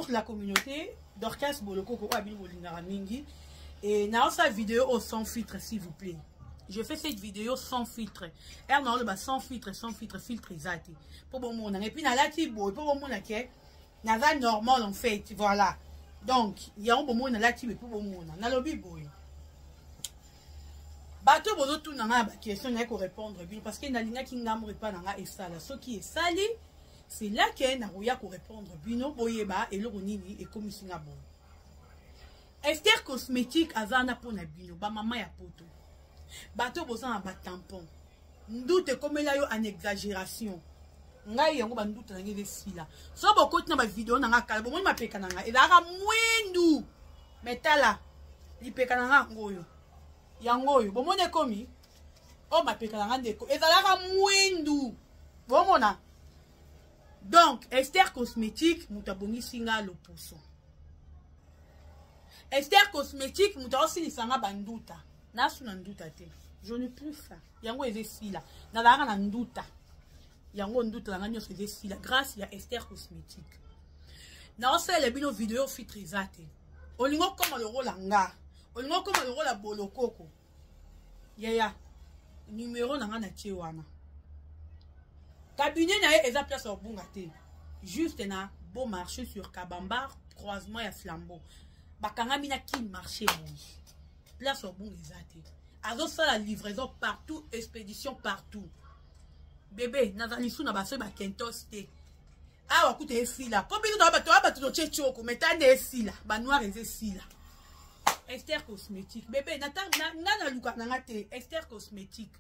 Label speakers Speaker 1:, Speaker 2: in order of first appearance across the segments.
Speaker 1: Bonjour la communauté, Dorcas Bolokoko oyo bino bolingaka mingi. Et naosala vidéo oyo sans filtre, s'il vous plaît. Je fais cette vidéo sans filtre. R naoloba sans filtre, sans filtre, filtre eza te. Po bomona. Et puis nalati boye po bomona ke naza normal en fait, voilà. Donc yango bomona nalati boye po bomona. Nalobi boye. Bato bozotuna ngai na baquestion, naye korépondre bino parce que nalingaki ngambo epa na ngai esala. Soki esali, c'est là ke nakoya korépondre bino, boyeba eloko nini ekomisi nga boye. Esther Cosmétique aza wana mpona bino bamama ya Poto, bato boza na batampon, nduta ekomela yo en exagération. Ngai yango banduta na ngai esila. So bokoti na bavideo na ngai kala, bomoni mapeka na ngai ezalaka mwindu, me tala lipeka na ngai yango oyo, yango oyo bomoni ekomi oyo mapeka na ngai ndeko ezalaka mwindu, bomona. Donc Esther Cosmétique moto abongisi nga loposo. Esther Cosmétique moto aosilisa nga banduta. Nasu na nduta te, je ne plus ça. Yango eza esila, nazalaka na nduta, yango nduta na nga nyonso eza esila grâce ya Esther Cosmétique. Naosalela bino video, filtre eza te. Olingi okoma lokola nga, olingi okoma lokola Bolokoko, yaya, numero na nga na tie wana. Cabinet na ye eza place ya kobunga te, juste na Beau Marché sur Kabambar, croisement ya Flambeau, bakangami na Kin Marché boye, place ya kobunga eza te. Azosala livraison partout, expédition partout. Bébé, naza lisu na basoki bakentos te. Awa kuta esila mpo biso toa bato, bato totie tioko, mai tande esila, banoir eza esila. Esther Cosmétique, bébé, nga naluka na nga te. Esther Cosmétique,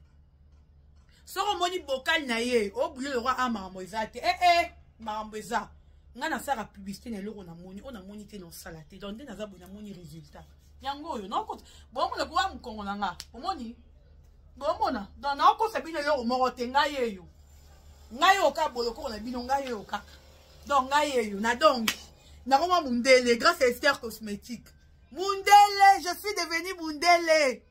Speaker 1: soki omoni bokali na ye obule lokwa a makambo eza te. Ee, makambo eza. Nga nasalaka publicité na eloko namoni, oyo namoni te nosala te. Donc nde naza boye, namoni résultat yango oyo. Naokota, bomona kowa mokongo na nga, omoni, bomona. Donc naokosa bino eloko moko te. Ngai eyo, ngai oyo kaka Bolokoko na bino, ngai oyo kaka. Donc ngai eyo na donc nakoma mundele grâce à Esther Cosmétique. Mundele, je suis devenu mundele.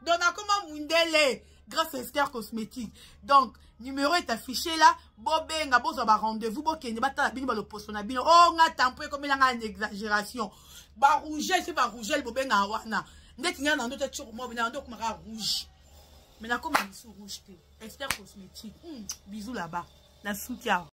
Speaker 1: Donc nakoma mundele grâce à Esther Cosmétique. Donc numéro est affiché là, bobenga, bozwa ba rendez-vous, bokende batala bino baloposo na bino. O nga tampo ekomela nga na exagération, barouge se barougel bobenga wana ndeti nga na ndoto tioko mo na ndo okomaka rouge, mais nakoma lisu rouge te. Esther Cosmétique, bisous là-bas, na suki awa.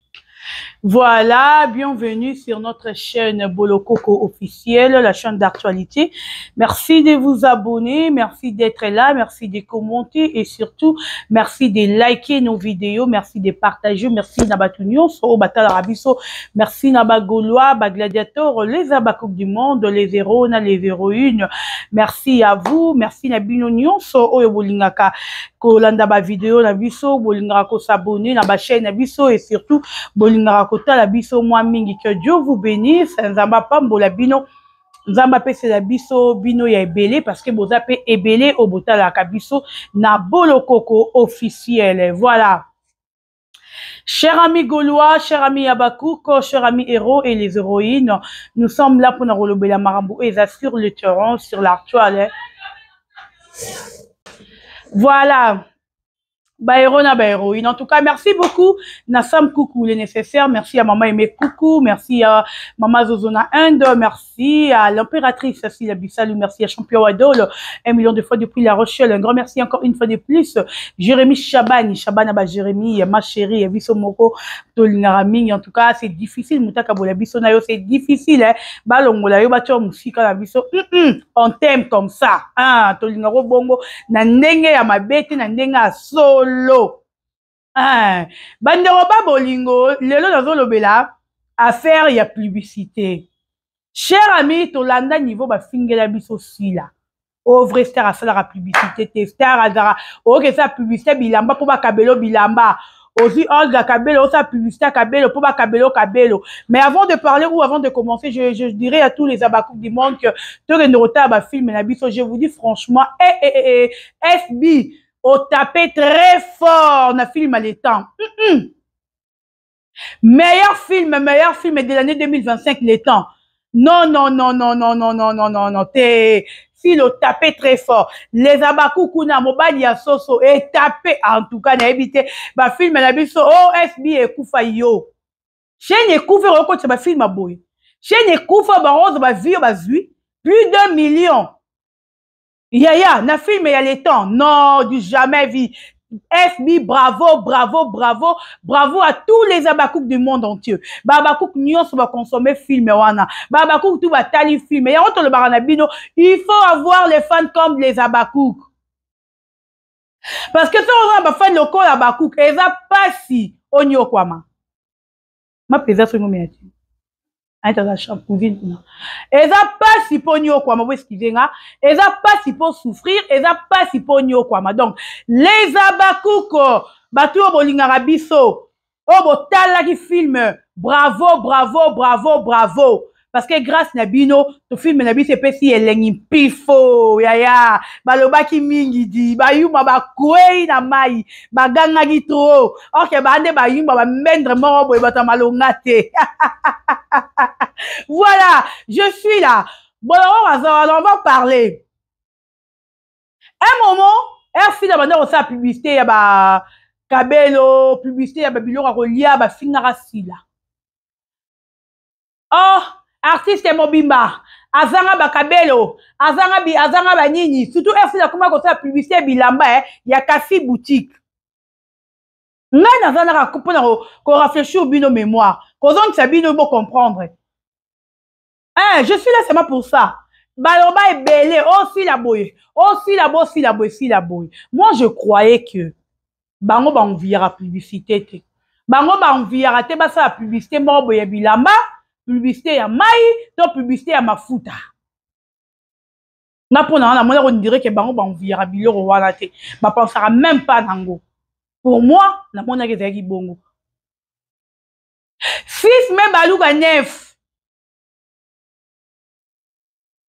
Speaker 2: Voilà, bienvenue sur notre chaîne Bolokoko officielle, la chaîne d'actualité. Merci de vous abonner, merci d'être là, merci de commenter et surtout merci de liker nos vidéos, merci de partager, merci na bato nyonso batalaka biso, merci na ba Gaulois, ba gladiateurs, les Abakouk du monde, les héros, na les héroïnes. Merci à vous, merci na bino nyonso oyo bolingaka kolanda ba vidéo na biso, bolingaka ko s'abonner na ba chaîne na biso et surtout bolingaka kotala biso mwa mingi. Que Dieu vous bénisse, Nzambe apambola bino, Nzambe apesela biso bino ya ebele, parce que boza mpe ebele oyo botalaka biso na Bolokoko officiel. Voilà. Chers amis gaulois, chers amis Abakouk, chers amis héros et les héroïnes, nous sommes là pour nous relever la marambo et sur le terrain, sur l'actuel. Voilà. Bahéros na bahéroïne. En tout cas, merci beaucoup. Nassam Koukou, le nécessaire. Merci à Maman Aimé Koukou. Merci à Maman Zozona Inde. Merci à l'impératrice Cécile Bissalou. Merci à Champion Wadol. 1 million de fois depuis La Rochelle. Un grand merci encore une fois de plus. Jérémy Chabani. Chabana ba Jérémy, ma chérie, biso moko, tolingaka mingi. En tout cas, c'est difficile. Mutaka bola biso na yo, c'est difficile, hein. Balongola yo, bato musika na biso. On t'aime comme ça. Ah, tolingaka bongo. Na ndenge ya mabete, na ndenge ya solo. Ah, bandeko ba bolingo, lelo nazolobela affaire ya publicité. Cher ami, tolanda niveau bafingela biso sila. O vrai star asalaka publicité te, star azalaka oyoki esala publicité bilamba mpo bakabelo bilamba. Ozwi Olga Kabelo, osala publicité ya kabelo mpo bakabelo kabelo. Mais avant de parler ou avant de commencer, je dirais à tous les Abakouk du monde que tokende kotala bafilme na biso. Je vous dis franchement, eh, eh, eh, eh, SB otape très fort na film ya Le Temps. Meilleur film, meilleur film de l'année 2025, Le Temps. Non, non, non, non, non, non, non, non, non, non, te s'il otape très fort. Les Abaku kuna, mobali ya soso etape. En tout cas, nayebi te bafilme na biso. Osb ekufa yo, chaîne ekufi, okotisa bafilme boye. Chaîne ekufa, barozo bazwi yo, bazwi plus d'un million. Yaya, na film ya le temps, non, du jamais vu. FB, bravo, bravo, bravo, bravo à tous les Habacucs du monde entier. Ba Habacuc nyonso ba consommer film wana. Ba Habacuc tout batali film. Ya tolobaka na bino, il faut avoir les fans comme les Habacucs. Parce que soki oza na bafans lokola Habacuc, eza pasi onyokwama. Mapeza soki ngomela te. Ayeta aza chambre cousine kuna. Eza pasi mpo nyokwama, bo excuse nga. Eza pasi mpo souffrir, eza pasi mpo nyokwama. Donc, les Habacucs, bato oyo bolingaka biso, oyo botalaki film, bravo, bravo, bravo, bravo. Parce que grâce na bino, to film na biso epesi elengi mpifo. Yaya, balobaki mingi di, bayuma bakwei na mai, bagangaki trop. Ok, bande bayumba bamendre moko boye, bato ya malonga te. Voilà, je suis là. Bon, on va parler. Un moment, RC na banda kosala publicité ya ba kabelo, publicité ya babiloko ya kolia, bafingaka Sila. Oh, artiste mobimba azanga bakabelo, azanga bi, azanga banini. Surtout RC akoma kosala publicité ya bilamba ya Kasi Boutique. Ngai nazalaka mpona korafraîchir bino mémoire, kozongisa bino bocomprendre. Hein, je suis là seulement pour ça. Baloba ebele, osila boye, osila boye, osila boye, osila boye. Moi, je croyais que bango baenviaka publicité te, bango baenviaka te basala publicité moko boye ya bilamba, publicité ya mai to publicité ya mafuta. Nga mpo na nga, namoni on dirait que bango baenviaka biloko wana te, bapensaka même pas nango. Pour moi, namonaki ezalaki bongo. 6 mai, baluka 9,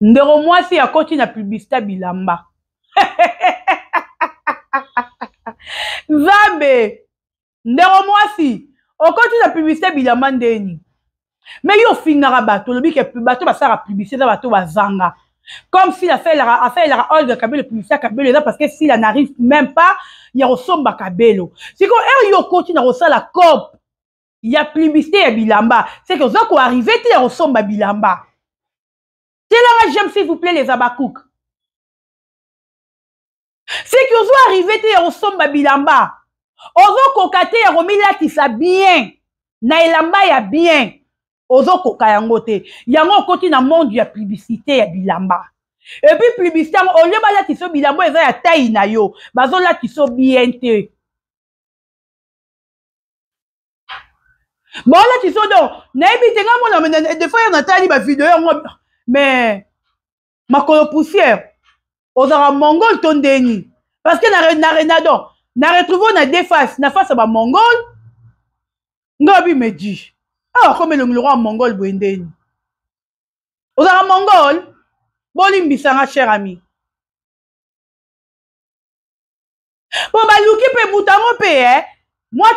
Speaker 2: ndeko mwasi akoti na publicité bilamba. Nzambe, ndeko mwasi okoti na publicité bilamba ndeni? Mais yo ofingaka bato, olobi ke bato basalaka publicité eza bato bazanga, comme Sila asalelaka Olga Kabelo publicité ya kabelo, eza parce que Sila n'arrive même pas ya kosomba kabelo. Sikoyo heure yo okoti na kosala cope ya publicité ya bilamba, c'est que oza koarriver te ya kosomba bilamba. Telanga j'aime, s'il vous plaît, les Habacucs. C'est que ozo arriver te ya kosomba bilamba, ozokoka te ya komilatisa bien na elamba ya bien, ozokoka yango te. Yango okoti na monde ya publicité ya bilamba. Et puis publicité yango, au lieu balatisa yo bilamba eza ya taille na yo, bazolatisa yo bien te, baolatisa yo. Donc nayebi te, nga mona des fois yo natali bavideo yango, mais makolo poussière, ozalaka mongol to ndeni? Parce que na na donc na retrouve na deux faces, na face ya bamongol. Nga obi medi awa komi elongi lokwa mongol boye, ndeni ozalaka mongol? Bolimbisanga, cher ami, mpo baluki mpe moto yango mpe mwa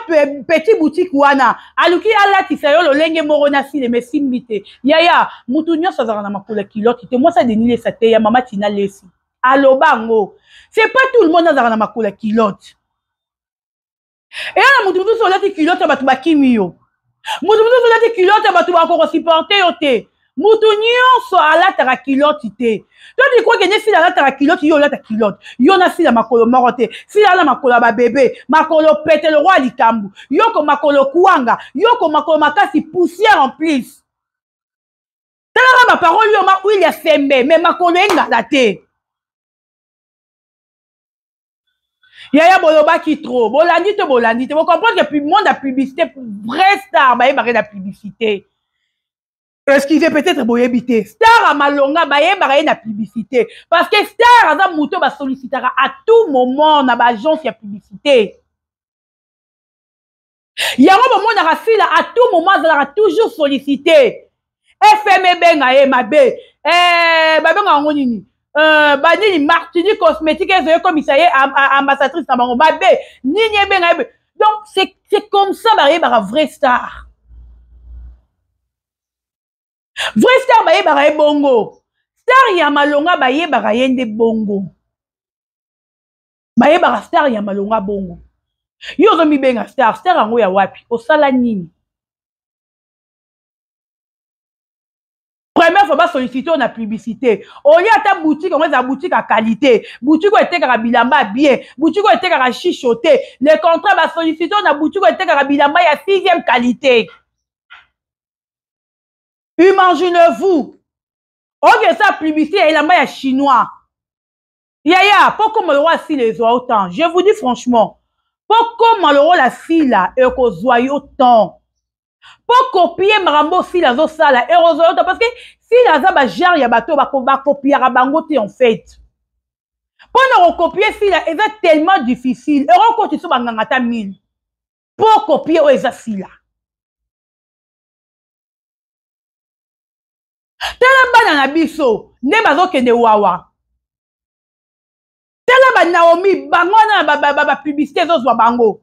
Speaker 2: petit boutique wana aluki alatisa yo lolenge moko na silema, esimbi te. Yaya, mutu nyonso azalaka na makolo ya kiloti te. Mwasi adeni lesa te ya mama Tina Lesi aloba yango, c'est pas tout le monde azalaka na makolo ya kilote. Eya na motu mosusu olati kilote ya bato bakimi yo, motu mosusu olati kilote ya bato bakokosupporter yo te. Mutu nyonso alataka kiloti te. To tu crois que Sila alataka kiloti, yo olata kilote, yo na Sila makolo moko te. Sila ala makolo ya babebe, makolo pete le roi likambo, yoko makolo kwanga, yoko makolo makasi, poussière en plus. Talaka baparole yo ma huile ya sembe, mais makolo engala te. Yaya, bolobaki trop, bolandi te, bolandi te. Bocomprendre que monde ya publicité, vrai star bayebaka na publicité. Excusez, peut-être boyebi te, star ya malonga bayebaka ye na publicité, parce que star aza moto basollicitaka à tout moment na baagence ya publicité. Yango bomonaka Sila à tout moment azalaka toujours sollicité. FM ebenga ye mabe, babenga yango nini, banini, Martini Cosmétique ezoye komisa ye ambassadrice na bango mabe, nini ebenga ye. Donc c'est comme ça bayebaka vrai star. Vrai star bayebaka ye bongo, star ya malonga bayebaka ye nde bongo, bayebaka star ya malonga bongo. Yo ozomibenga star, star yango ya wapi? Osala nini? Première fois basollicite oyo na publicité, olie ata boutique yango ezala boutique ya qualité, boutique oyo etekaka bilamba ya bien, boutique oyo etekaka shisho te. Le contraire, basollicite oyo na boutique oyo etekaka bilamba ya sixième qualité. Imaginez-vous, oke esa publicité ya elamba ya chinois. Yaya, mpo koma lokola Sila ezwa yo temps. Je vous dis franchement, mpo koma lokola Sila ekozwa yo temps, mpo kopie makambo Sila azosala ekozwa yo temps, parce que Sila aza bagenre ya bato bakopiaka bango te. En fait, mpo na kokopie Sila eza tellement difficile, ekokotisa banganga ata 1000 mpo kopie oyo eza Sila. Tala bana na biso nde bazokende wawa, tala banaomi bango wana na bapublicité ezozwa bango.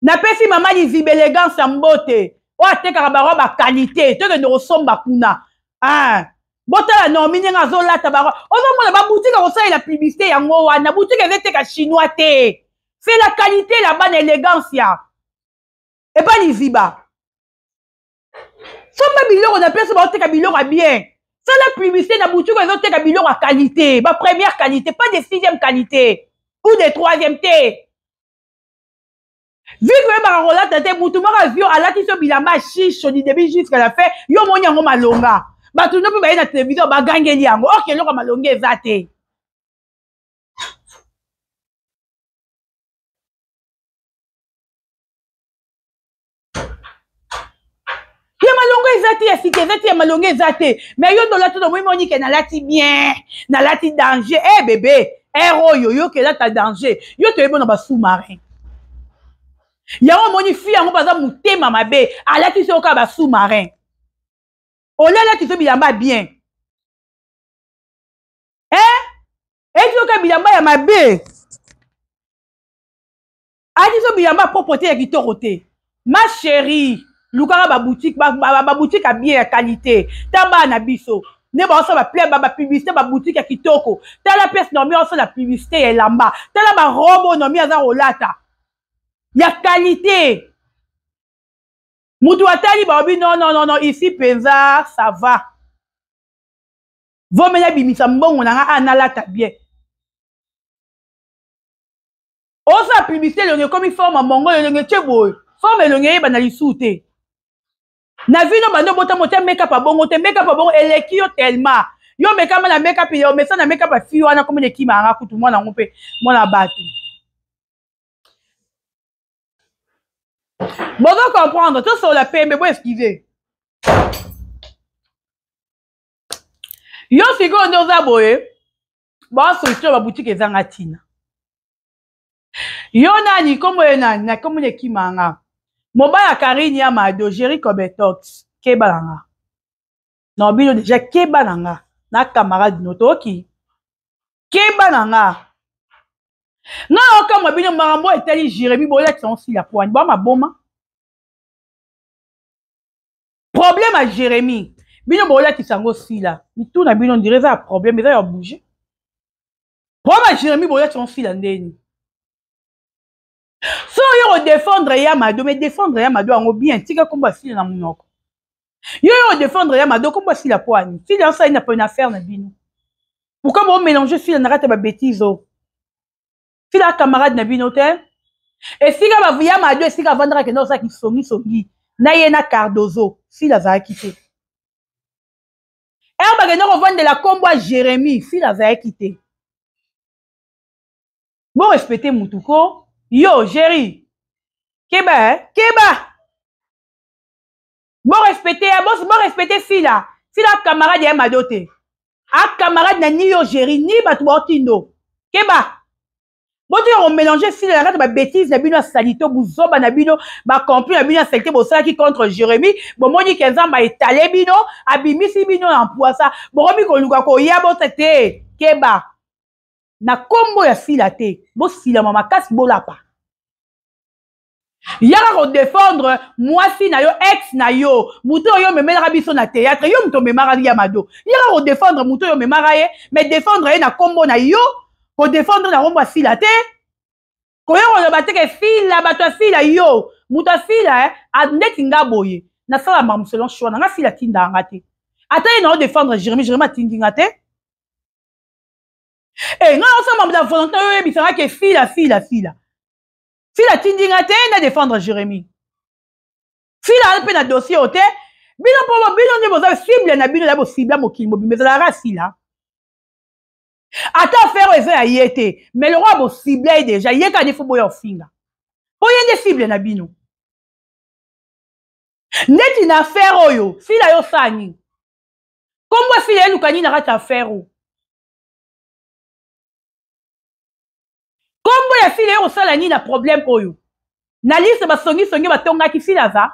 Speaker 2: Napesi mama Liziba Elegance ya mbote, oyo atekaka bango baqualité, tokende kosomba kuna. Ah, botala Naomi ndenge azolata bango, ozomona baboutique akosalela publicité yango wana. Boutique eza eteka chinois te, c'est la qualité la bana élégance ya epa Liziba. Somba biloko na place baoteka biloko ya bien, sala publicité na boutique ezoteka biloko ya qualité, ba première qualité, pas de sixième qualité ou de troisième te. Vu que oyebaka kolata te, mutu moko azwi yo, alatisi yo bilamba shisho du début jusqu'à la fin, yo omoni yango malonga, bato no mpe baye na télévision bagangeli yango, orke eloko ya malonga eza te. Ya malonga eza te, ya sika eza te, ya malonga eza te, mais yo nde olati na moi monike nalati bien, nalati danger. E eh, bebe ere oyo yoki elata danger, yo toyebi na basous-marin yango. Omoni fi yango baza motema mabe, alati soki kaka basous-marin, olie alati so bilamba bien, eh eti yoka bilamba ya mabe, alati so bilamba propre te, ya kitoko te. Ma chérie, lukaka baboutique, baboutique ya bien, ya qualité. Ta bana na biso nde baosala baple bapublicité, baboutique ya kitoko. Tala pièce Nomi osala publicité ya elamba, tala barobe oyo Nomi aza kolata ya qualité. Mutu atali baobi non, non, non, non, ici mpenza ça va, vomeli abimisa mbongo na nga a nalata bien. Osala publicité, elongi ekomi forme mongo, elongi etie boye forme, elongi eyebana lisusu te. Na vino bando obotama otia makeup abongo te, makeup abongo eleki yo tellement. Yo mekama na makeup ya omesa na makeup ya fi wana komi na ekima yanga kutu mwana yango mpe mwana bato. Bozo comprendre, tosolola pembe, bo esquive yo. Sikoyo nde oza boye, basolution baboutique ezanga ntina. Yo nani, kombo ye nani na kombo na ekima nga mobali ya Karine ya Mado, Jerry Cobetox, keba na nga na bino deja, keba na nga na camarade no toki, keba na nga nga okamwa bino makambo etali Jérémi, bolatisa osila poani ba maboma. Problème ya Jérémi, bino bolatisa yango sila mitu na bino, ndire eza ya problème, eza ya bouge. Problème ya Jérémi, bolatisa yango sila ndeni? So oyo kodefendre ya Mado, mais défendre ya Mado yango bien, tika kombo asila na monoko. Yo oyo kodefendre ya Mado, kombo asila poani? Sila osali na pona affaire na bino, pourquoi bomélange sila na kati ya babétise oyo? Sila camarade na bino te. Esika bavuya Mado, esika avandaka, kende osala kisongisongi na ye na Cardozo, sila azalaki te. Ere bakende kovandela nkombo ya Jérémie, sila azalaki te. Borespecte mutu ko. Yo Géri, keba, eh? Keba, borespecte ya borespecte sila. Sila camarade ya Mado te, a camarade na ni yo Géri ni bato baotindo. Keba, botika komélange sila na kati babétise na bino ya salite, buzoba na bino, bacomplot na bino ya salite bosalaki contre Jérémie. Bomoni ke Nzambe aetale bino, abimisi bino na mpwasa, bokomi koluka koya bota te. Keba na nkombo ya sila te, bosilama makasi, bolapa. Yaka kodefendre mwasi na yo, ex na yo, moto oyo omemelaka biso na théâtre. Yo moto omemaka ya Mado, yaka kodefendre moto oyo omemaka ye, mais défendre ye na nkombo na yo, kodefendre na nkombo ya sila te. Koya koloba te ke sila, bato ya sila, yo moto asila eh, ndeti nga boye nasala makambo selon choix na nga. Sila tindaka nga te. Ata ye na odefendre Jérémie, Jérémie atindi nga te. E nga osala mambo ya volonté oyo oyebisanga ke fila fila fila fila atindi nga te na défendre Jérémie. Fila aza mpe na dossier oyo te. Bino mpo bino nde boza cible na bino, ya bocibla mokili mobimba, ezalaka sila. Ata affaire oyo eza ya ye te, mais lokola bocibla ye déjà, ye kaka nde fo boya ofinga mpo ye nde cible na bino. Ndeti na affaire oyo, fila yo osala nini? Kombo fila eluka nini na kati ya affaire oyo? Kombo ya fila ye kosala nini na problème oyo? Na liste basongisongi batongaki, fila aza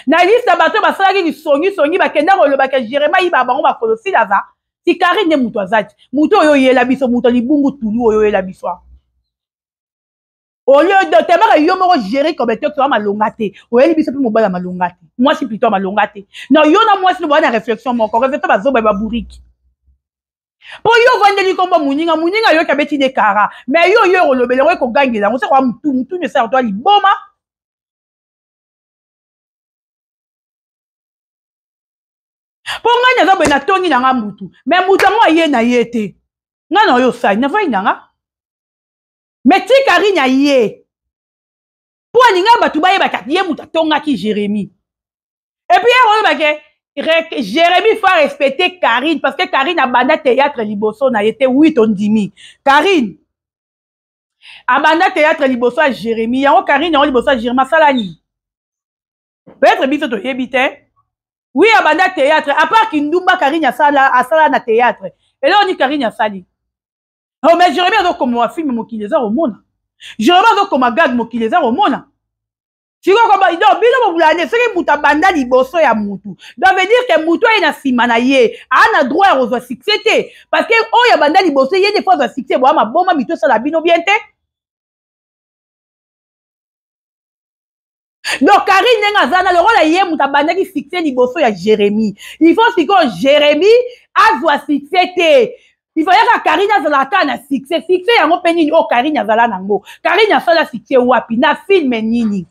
Speaker 2: na liste ya bato basalaki lisongisongi, bakenda kolobaka Jerema yiba bango makolo, fila aza ti. Karine nde moto aza ti moto oyo oyela biso, moto libungu tulu oyo oyela biso olio temaka yo moko géri comme tox wa malonga te, oyeli biso mpe mobali ya malonga te, mwasi plutôt ya malonga te. Non, yo na mwasi no boya na réflexion moko, réflexion bazoba baburiki. Mpo yo ovandeli kombo moninga, moninga ayoki abeti de kara, mais yo yo olobela yango, ekogangela yango soko mutu mutu nyonso ya to liboma. Mpo ngai naza boye, natongi na nga mutu, mais mutu yango aye na ye te, ngai na oyo osali navai na nga. Mais ti Karine aye mpo alinga bato bayebaka ye moto atongaki Jérémie. Et puis ye oyebake Jérémie faut respecter Karine parce que Karine abanda théâtre liboso na ye te. Oui, tondimi Karine abanda théâtre liboso ya Jérémie. Yango Karine yango liboso ya Jérémie asala nini? Peut-être biso toyebi te. Oui, abanda théâtre, à part kindumba, Karine asala, asala na théâtre eloko nini? Karine asali. Oh, mais Jérémie azokoma film, mokili eza komona. Jérémie azokoma gag, mokili eza komona. Sikoyo donc bino bobulane, soki moto abanda liboso ya mutu, donc veut dire que mutu aye na nsima na ye aa na droit ya kozwa succès te, parce que oyo abanda liboso ye nde fo azwa succès. Boya maboma, mito esala bino bien te. Donc Karine ndenge aza na lokola ye moto abandaki succès liboso ya Jérémie, il faut sikoyo Jérémie azwa succès te, il faut yaka Karine azala kaka na succès. Succès yango mpe nini oyo Karine azala nango? Karine asala succès wapi, na film nini?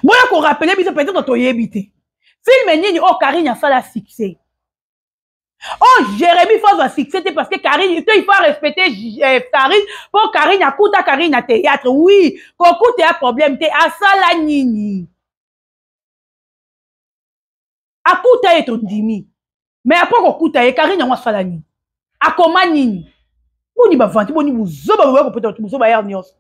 Speaker 2: Boya korappeler biso, peut-être toyebi te. Film nini oyo Karine asala succès? Oh, Jérémie faut azwa succès te parce que Karine te, il faut respecter Karine mpo Karine akuta Karine na théâtre. Oui, kokuta ya problème te, asala nini? Akuta ye, tondimi, mais après kokuta ye, Karine yango asala nini? Akoma nini? Boni bavanti, boni buzoba boya kopeta bato, buzoba yare nyonso.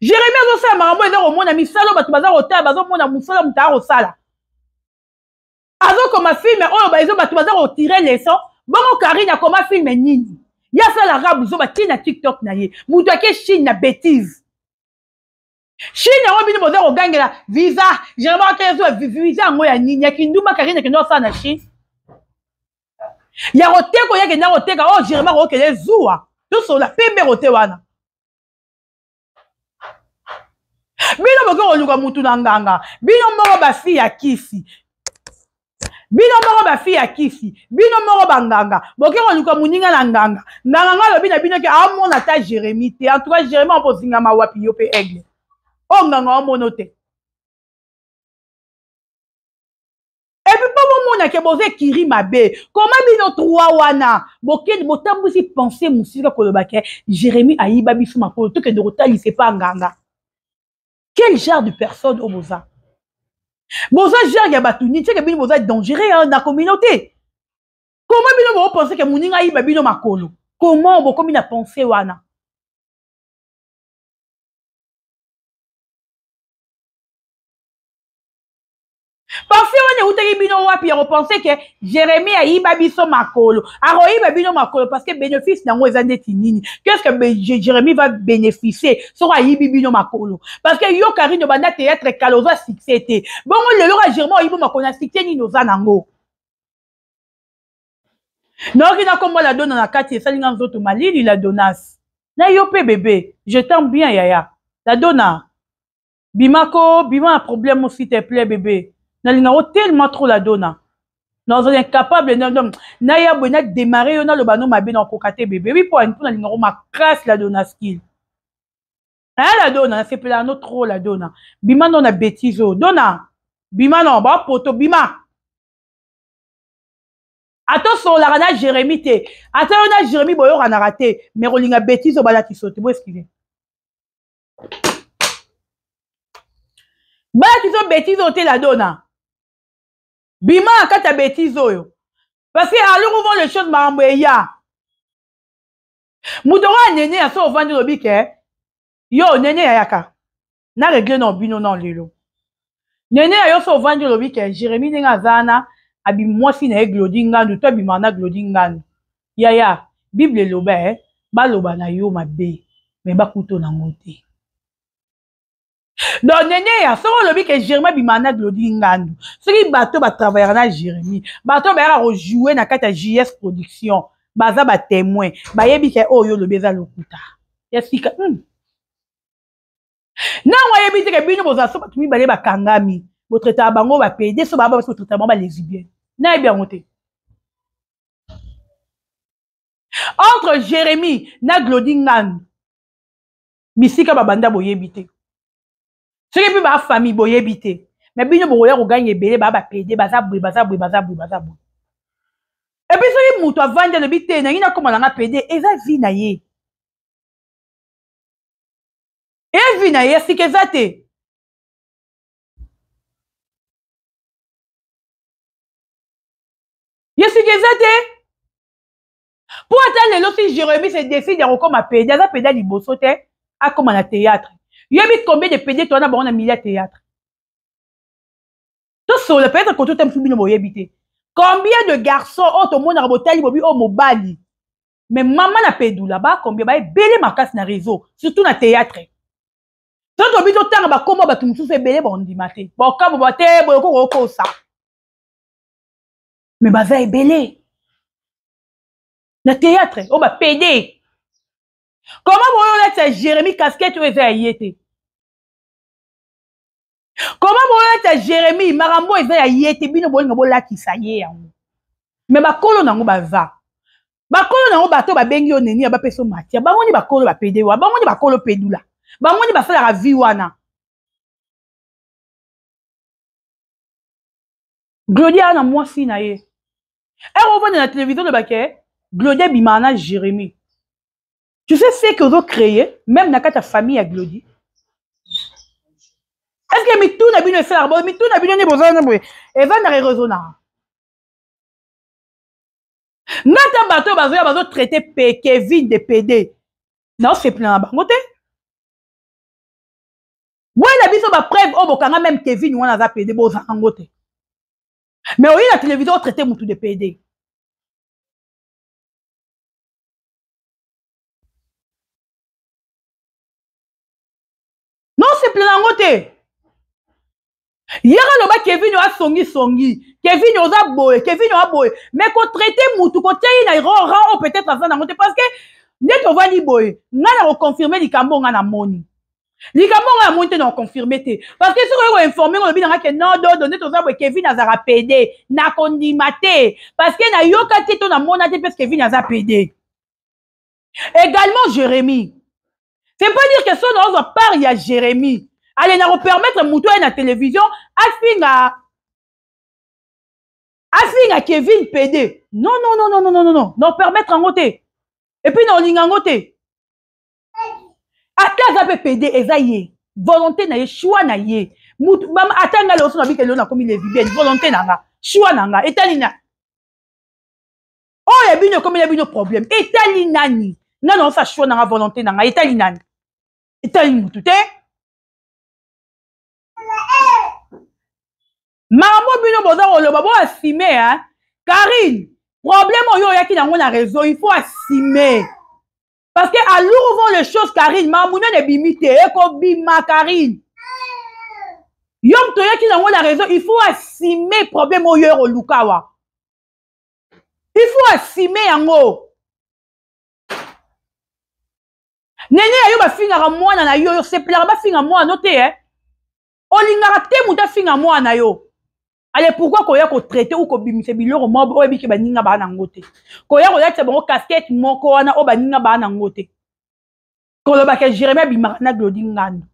Speaker 2: Jérémie azosala makambo eza komona misala, bato baza kotala, bazomona mosala moto akosala, azokoma film oyo baezo bato baza kotire leçon. Bongo Karine akoma film nini? Ye asalaka buzoba ntina TikTok na ye, moto ake Chine na bétise. Chine yango bino boza kogangela visa, Jérémie akezoa visa yango ya nini? Ya kindumba Karine akende osala na Chine, ya koteka oyo akenda koteka oyo Jérémie akokende zuwa tosola pembe kote wana. Bino boke koluka mutu na nganga, bino moko bafi ya kisi, bino moko bafi ya kisi, bino moko banganga, boke koluka moninga na nganga. Nganga nga alobi na bino ke amona ata Jérémie te. En tout cas Jérémie akozingama wapi? Yo mpe aigle oyo nganga omono te. Et puis mpo bomona ke boza ekiri mabe, koma bino trois wana bokende botambwisi pensée mosika koloba ke Jérémie ayiba biso makolo, tokende kotalisa epa nganga. Quel genre de personne oyo boza? Boza genre ya bato nini? Tieke bino boza dangereux na communauté. Comment bino bokopense ke moninga ayiba bino makolo? Comment bokomi na pensée wana? Pensée wana eutaki bino wapi ya kopense ke Jérémie ayiba biso makolo? Akoyiba bino makolo parce que bénéfice nango eza ndeti nini? Qu'est ce que Jérémie va bénéficier soki ayibi bino makolo? Parce que yo Karine obanda théâtre kala, ozwa succès te. Bongo lelo ka Jérémie oyibi makolo, na succès nini oza nango? Nayoki nakombo la dona na kati, esalinga nzoto malili. La donas na yo mpe bébé, je t'aime bien yaya. La dona, bimako, bima na problème, s'il te plaît bébé, nalingako tellement trop. La dona, nazali incapable naya boye na démarre yo, naloba no mabe, nakoka te bébé. Oui, po mpo nalingako makasi. La dona skill aya, la dona, nasepelaka no trop. La dona, bima no na bétise oyo. Dona, bima no bapoto, bima. Ata osololaka na Jérémie te, ata yo na Jérémie boyokanaka te, mais kolinga bêtise oyo balakisa yo te. Boexcuse, balakisa yo bêtise oyo te. Ladona, bima na kati ya bêtise oyo, parce que alors où vont les choses, makambo eya moto oyo anene ya so ovandi, olobi ke yo nene yayaka na regle na bino na lelo. Nene ya yo so ovandi, olobi ke Jérémie ndenge aza wana, abi mwasi na ye Glodi Ngandu to abimaka na Glodi Ngandu. Yaya, Bible eloba e baloba na yo mabe me bakuto nango te. Donc nene ya soki olobi ke Jérémie abimaka na Glodi Ngandu, soki bato batravaillaka na Jérémie, bato bayaka kojoue na kati ya JS Production, baza batémoin, bayebi ke oyo olobi eza lokuta ya sika. Nango ayebi te ke bino bozala so bato mibale bakangami, botraitaka bango bapede, so baa basi, botraitaka bango balesbienne. Nayebi yango te. Entre Jérémie na Glodi Ngandu, bisika babanda boyebi te, soki mpe bafamille boyebi te, me bino bokoya koganga ebele baa bapede, baza boye, baza boye, baza boye, baza boye. Et puis soki moto avandi, alobi te nangi nakóma nanga pede, eza vie na ye, evi na ye sika eza te. Ye sika eza te, mpo ata lelo si Jérémie se décide ya kokóma pede, aza pede ya liboso te akóma na théâtre. Yebi combien de pede towana bango na milieu ya théâtre? Tosolola, peut-être koto te mosusu bino boyebi te combien de garçons oyo tomonaka, botali bobi oyo mobali, mais mama na pedula ba combien, baebele makasi na réseau, surtout na théâtre. So tobi totanga bakoma bato mosusu ebele, bandima te, bakabo ba te boye kokokosa, mais baza ebele na théâtre oyo bapede. Comment boyo olatisa Jérémie casquette oyo eza ya ye te? Comment boyolatisa Jérémie makambo oyo eza ya ye te? Bino bolinga bolakisa ye yango, me bakolo nango baza bakolo nango. Bato babengi yo neni ya bapesa matia, bango ni bakolo bapede wa, bango ni bakolo pedula, bango ni basalaka vie wana. Glodia na mwasi na ye ere ovanda na télévision, olobake Glodia ebimaka na Jérémie. Tu sais ce que ozo créer même na kati ya famille ya Glodi? Est ce que mitu na bino esalaka boye? Mitu na bino nde bozala boye, evandaka, erezonaka. Nga ata bato oyo bazoya bazotraite pe Kevin de PD, naosepela na bango te. Boyela biso bapreuve oyo bokanga même Kevin wana aza PD, bozala yango te, mais oyi na télévision otraite mutu de PD. Nosepela yango te. Yaka loba Kevin oyo asongisongi, Kevin oza boye, Kevin oya boye, mais kotraite mutu, kotia ye na rang oyo peut-être aza nango te, parce que nde tovandi boye, ngai na koconfirme likambo ngai namoni, likambo ngai namoni te, na koconfirme te, parce que soki oyo koinforme ngo, olobi nanga ke non, dodo, nde toza boye, Kevin azalaka pede, nakondima te, parce que nayoka te to namona te. Parce Kevin aza pede également, Jérémie, c'est pas dire que so naozwa part ya Jérémie, ale na kopermettre motu aye na télévision afinga, afinga Kevin pede. Non, non, non, non, non, non, non, non, permettre yango te, et puis na olinga yango te. Ata aza mpe pede, eza ye volonté na ye, choix na ye. Mutu ata nga lelo so nabika lelo nakomi lesbienne, volonté na nga, choix na nga, etali na oyo ya bino ekomela bino problème, etali nani? Nga naosa choix na nga, volonté na nga, etali nani? Etali mutu te. Makambo bino boza koloba, bo assume hein? Karine, problème oyo oyaki nango na réseau, il faut assumer, parce que à l'heure vont les choses, Karine, makambo nene ebimi te, ekobima. Karine, yo moto oyaki nango na réseau, il faut assumer problème oyo ekoluka awa, il faut assumer yango. Nene ya yo bafingaka mwana na yo, yo sepelaka bafinga mwana no te, eh? Olingaka te moto afinga mwana yo. Ale pourquoi koya kotraite ou kobimisa biloko moko oyo ebiki baninga baa nango te, koya kolatisa bango casquette moko wana oyo baninga baa nango te, kolobaka Jérémie abimaka na Glodi Ngando,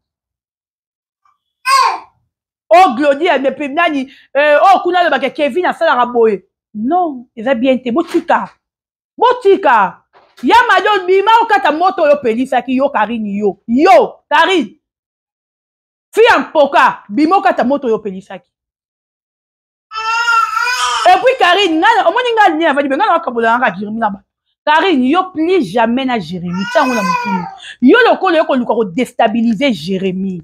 Speaker 2: oyo Glodi nani oyo kuna alobaka Kevin asalaka boye? Non, eza bien te. Botika, botika. Ya Mado, bima okata moto oyo opelisaki yo Karine. Yo Karine, fi ya mpoka, bima okata moto oyo opelisaki. Et puis Karine, nga omoni nga nini avandi be, nga na wakabola nga Jérémy na bato. Karine, yo plus jamais na Jérémy, tia yango na motuni. Yo lokola yo koluka kodestabilize Jérémy,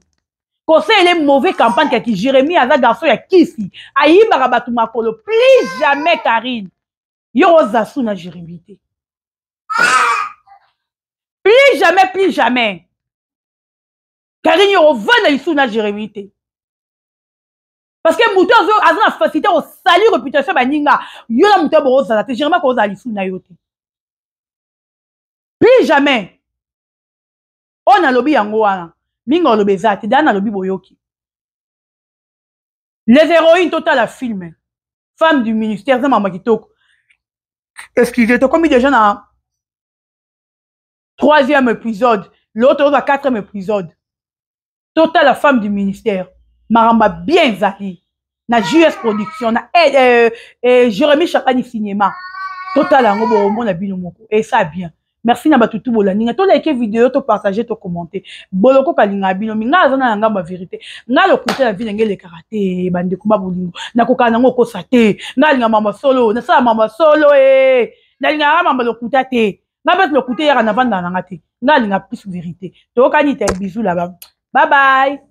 Speaker 2: conseil ele mauvais campagne kaki Jérémy aza garçon ya kisi, ayibaka bato makolo. Plus jamais, Karine, yo oza su na Jérémy te. Plus jamais, plus jamais, Karine, yo ovanda lisusu na Jérémy te, parce que moto aza na facilité kosali réputation baninga. Yo na moto ya bokozala te. Jérémy akozala lisusu na yo te, plus jamais. Oyo nalobi yango wana, mingi oloba eza te. Daa nalobi, boyoki. Les héroïnes, totala film Femme du ministère, eza mama kitoko. Excuse, tokomi déjà na troisième épisode, l'autre oza quatrième épisode. Totala Femme du ministère, makambo bien ezali na JS Production na Jérémy Chakani Cinéma. Totala yango, bokomona bino moko esa bien. Merci na bato tu bolandi nga. Tolike video, topartage, tocommente. Boloko kalingaka bino mi. Ngai aza na ngambo ya vérité. Ngai lokuta na vie na ngai elekaka te. Bandeko ba bolingo, nakokaka nango okosa te. Ngai alinga mama solo, nasala mama solo e nalingaka mama lokuta te. Ngai mpesi lokuta eyaka, navandaka nanga te. Ngai alinga plus vérité. Toyokani te. Bisous là-bas, bye bye.